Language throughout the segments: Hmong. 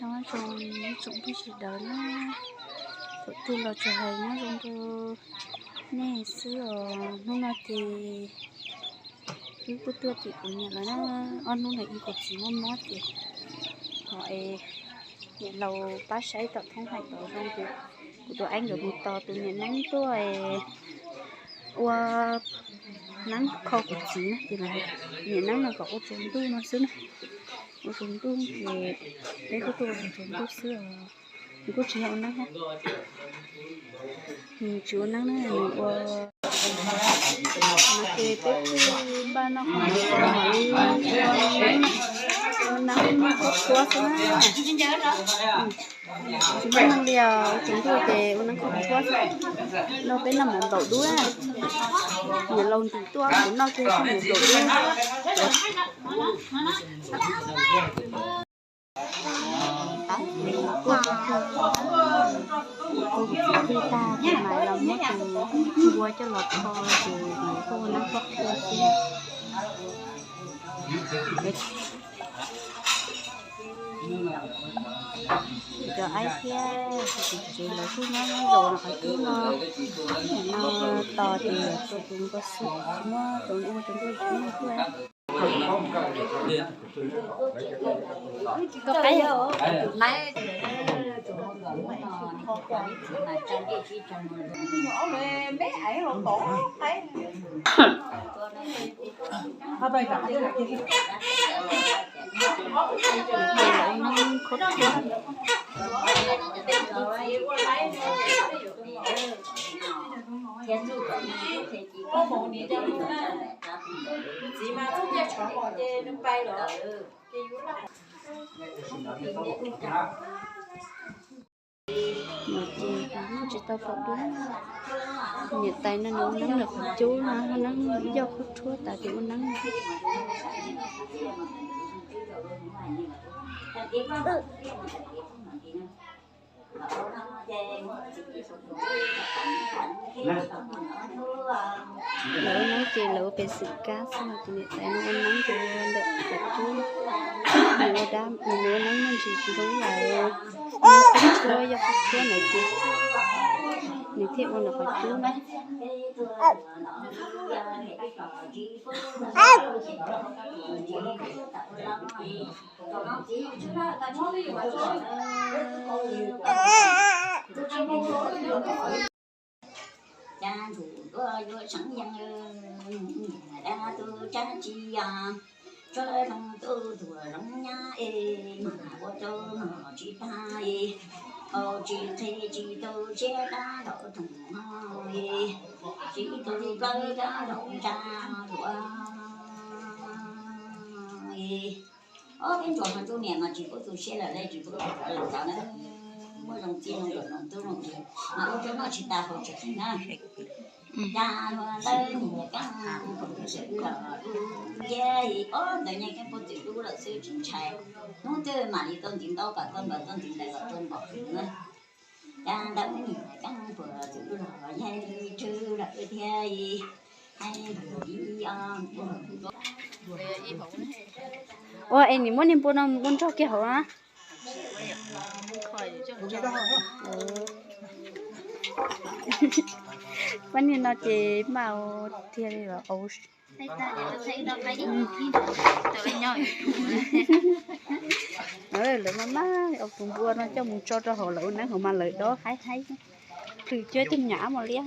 Nyob zoo ib tsoom phooj ywg sawv daws na, thaum twg los tsuas hais nyob zoo rau nej xwb os. Hnub no ces wb kuj tuaj tim kuv niam lawv na, ob hnub no ib kuv txiv muaj mob ces thov es niam laus pab saib tom thoob hais tau zoo ces kuv tus aib nkawd mus tos tus niam neeb tuaj ua neeb kho kuv txiv na ces niam neeb no kom ua tsaus ntuj no xwb na. Ua tsaus ntuj ces peb kuj tuaj ua tsaus ntuj xwb os. Nws kuj tsis yog ua neeb, nws tsis ua neeb na, nws ua, no ces peb kuj npaj noj qab mam li ua neeb, ua neeb kho tshuab xwb na. Tsis muaj neeg li os, tsaus ntuj ces ua neeb kho tshuab xwb. No peb noj mov nplaum dub na, niam laus ntim tuaj kuv noj kiag nplaum dub. Kuj txiv twj tag ces mam los muab tus npua coj los kho ces nws kuj ua neeb kho tshuab xwb. Cov aib thiab tus txiv lawv kuj nyob nyob zaum no qhov cub no, no tos ces tus tus npua xwb, tsis muab tus ua tus npua tsis muaj tuaj. Txiv mas txog caij tshov mom ces nws pais lawm. Ces kuv tsis tau pom dua. Niam tais no nws ua neeb ntawm qhov cub no, ua neeb yoj khaub tshuab tas ces ua neeb. Lawv ua neeb ces lawv ua pem xwm kab xwb no ces niam tais no ua neeb ces ua ntawm qhov cub. Nws ua dab, nws ua neeb muaj ntsis tsis zoo ib yam li neeb khaub tshuab yoj khaub tshuab ntawd ces nws thiaj ua ntawm qhov cub na. Cas ntsuj duab yuav seev yees, niam dab tu tsab tsi yog, tsuag zoo tu tuag zoo nyab es, mas ua rau no tsis tag es, au tsis qhi tsis tu siab dab nraum rooj no es, tsis tu plawv dab nraum ntsa thuav es. Ob peb ntsuag ho ntsuj niam mas tsis pub tu siab lawm, tsis pub tu lawm txav na. Muaj zoo txiaj zoo nraug zoo tub zoo kiv mas ua rau noj tsis tas haus tsis qeej na. Cas luag lawv niam kab pog txwm dub los dub, ntiab ob ntawd nyias kab pog txwm dub lawm xwb tsis ntshai. Hnub twg mam li tau ntiv ntaub kom tau npaws, tau ntiv ntawv kom tau npaum na. Cas ntawd niam kab pog txwm dub los yog li tsw lawm thiab. Ua es nim muab niag npua no mus ua nrog kiag hauv na. Pab niag no ces maj tiag li los. Lawv maj maj, tus npua no coj mus tso rau hauv lawv ua neeb hauv mas lawv dob haib haib, plhws cuab tus nyam mos liab.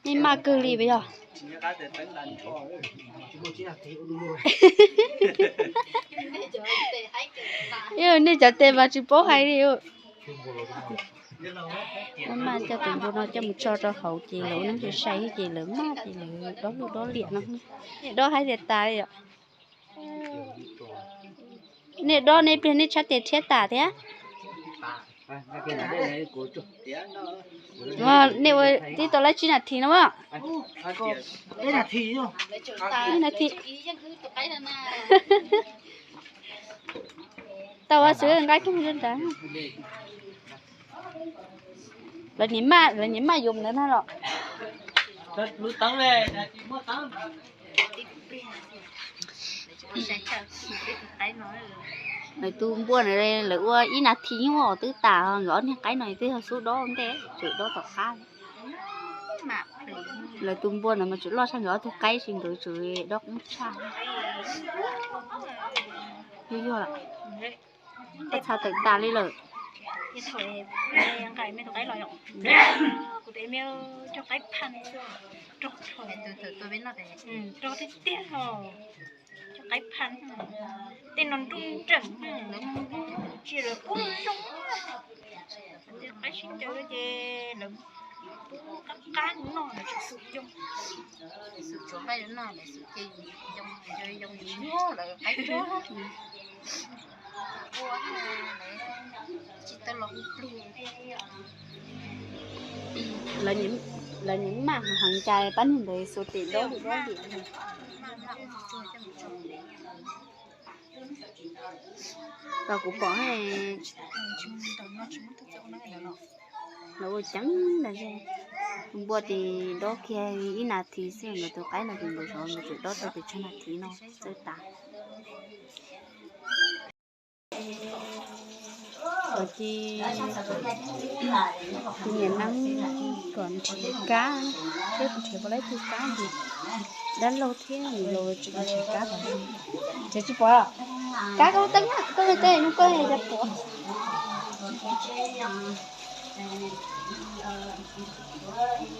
Nej maj kawg li puas yog? Nej cov tes mas tsis paub hais li. Muab maj coj tus npua no coj mus tso rau hauv ces lawv ua neeb sai sai ces lawv maj ces lawv dob lwj dob liam no. Nej dob haib tiag tas li yom. Nej dob nej pliag nej tshab tes rhiab tas thiab. Nej ua tib tau laib tsib nas this no. Ib nas this. Tau xwb nqa kiag mus rau nrad. Lawv nim maj, lawv nim maj yus ntawd na los. Lawv tus npua na lawv ua ib nas this nyuj twb tas, nkawd ob niag qaib no twb yog xub dob ntej, tseem dob tom qab. Lawv tus npua na mas tseem loj tshaj nkawd ob tug qaib, tsis nkawd tseem dob qoob tshaj. Yuag yuag, koj txha tawm tas li lawm. Cov qaib pha, tej no nruj nreem, lawv tsis lawv pub zoo. Tej qaib sib ncaws ces lawv pub qab qab noj, lawv tsis xum yoo. Xum tsuav qaib noj, lawv xum ces yoo, yoo nyuaj lawv qaib rog. Ua tsis tau los hu plig. Lawv nim maj heev cas pab niag ntawd xuas tim dob li dob li. Tau kuv pom lawv ua ceev ntag. Npua tis dob kiag ib nas this xwb, nkawd tus qaib no tis npawg zov nkawd tseem dob tau pes tsawg nas this no txawj tas. Ces tus niam neeb kom nrhiav kab thiab, kuv nrhiav puas laib tug kab ntawd. Dab laug thiab niam laus tseem nrhiav kab, nrhiav tsis pom. Kab koj lub teeb, koj lub teeb zoo koj cas pom.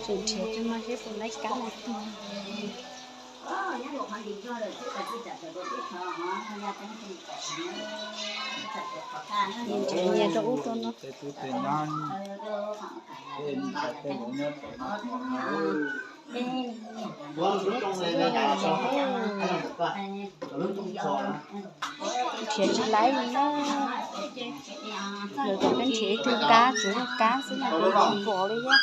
Tseem nrhiav tsis muaj seb puas laib kab no. Nrhiav nyias rau ub rau no. Nrhiav tsis laib li na. Lawv kom peb nrhiav ib tug kab, tsuas yog kab xwb no kuv tsis pom li thiab.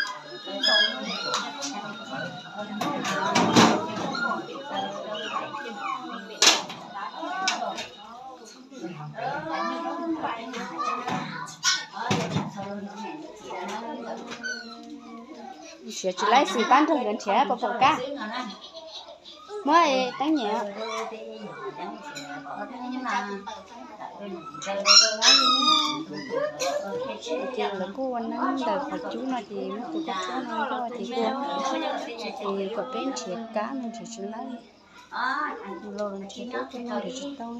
Nrhiav tsis laib xwb, pab nrog nkawd nrhiav puas pom kab. Muab teeb nyem. Ces lawv kuj ua neeb ntawm qhov cub no ces muab tus kab tshuab no coj ces ua, ces kom peb nrhiav kab no nrhiav tsis laib. Los nrhiav rau ub rau no nrhiav tsis tau.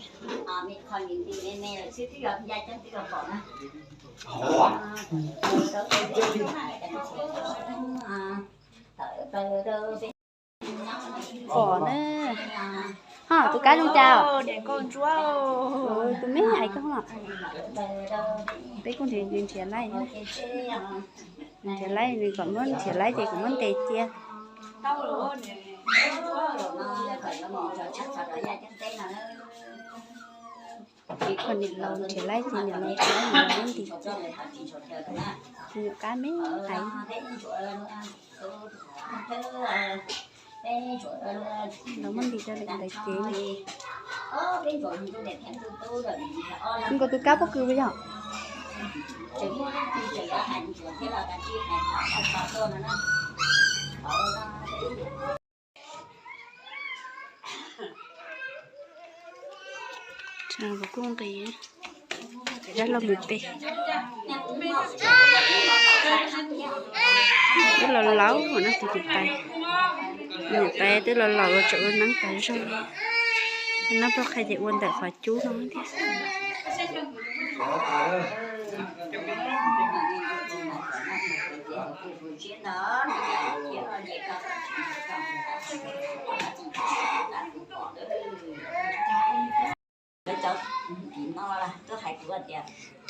Pom na. Ho tus kab zoo cas? Tus me hais koj. Peb kuj nrhiav laib, nrhiav laib kom muab, nrhiav laib ces kom muab ntes cia. Kom niam laus nrhiav laib ces niam laus nrhiav laib, niam laus muab ntes cia. Tus nyuam kab me hais. Lawv muab ntes rau lawm ntawd ces. Nkawd tus kab pob kws puas yog? Kuj nqis dab laug mus pe. Twb los laus no tus niam tais, niam tais twb los laus los tseem ua neeb tas zog li. Neeb pog qhia ces ua ntawm qhov cub no thiab.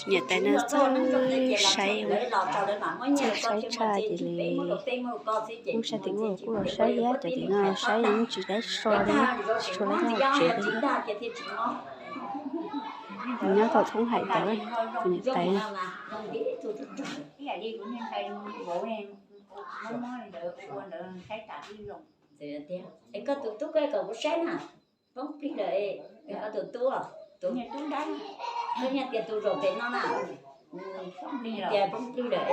Niam tais no txawj saib, txawj saib tshaj ces li. Lub sab tim ub kuj los saib thiab, cov tim no saib yeej tsis dai so li, tsis tshua lab nyob tsev li. Nyob thaum thoob hais tau tus niam tais. Es koj tus tub koj kom kuv saib na, poob plig lawm, koj tus tub, tus, koj niag tias tus zaum pem no na. Tias poob plig lawm,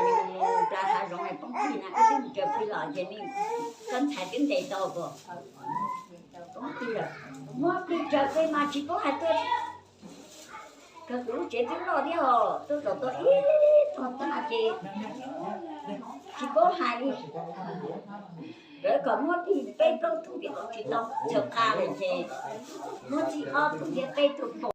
plas hav zoov poob plig na, koj twb mus raws plig los ces nej, koj ntxhais twb ntes tau ko, poob plig lawm. Muab plig raws peb mas tsis paub hais tuaj, kawg kuv lub tsev twb loj thiab os, tuaj zaum tau ib tog tag ces tsis paub hais li. Lawv kom muab plig peb plaub tug thiab tsis tau, txhawm qa lawm ces muab txij ob tug thiab peb tug pom.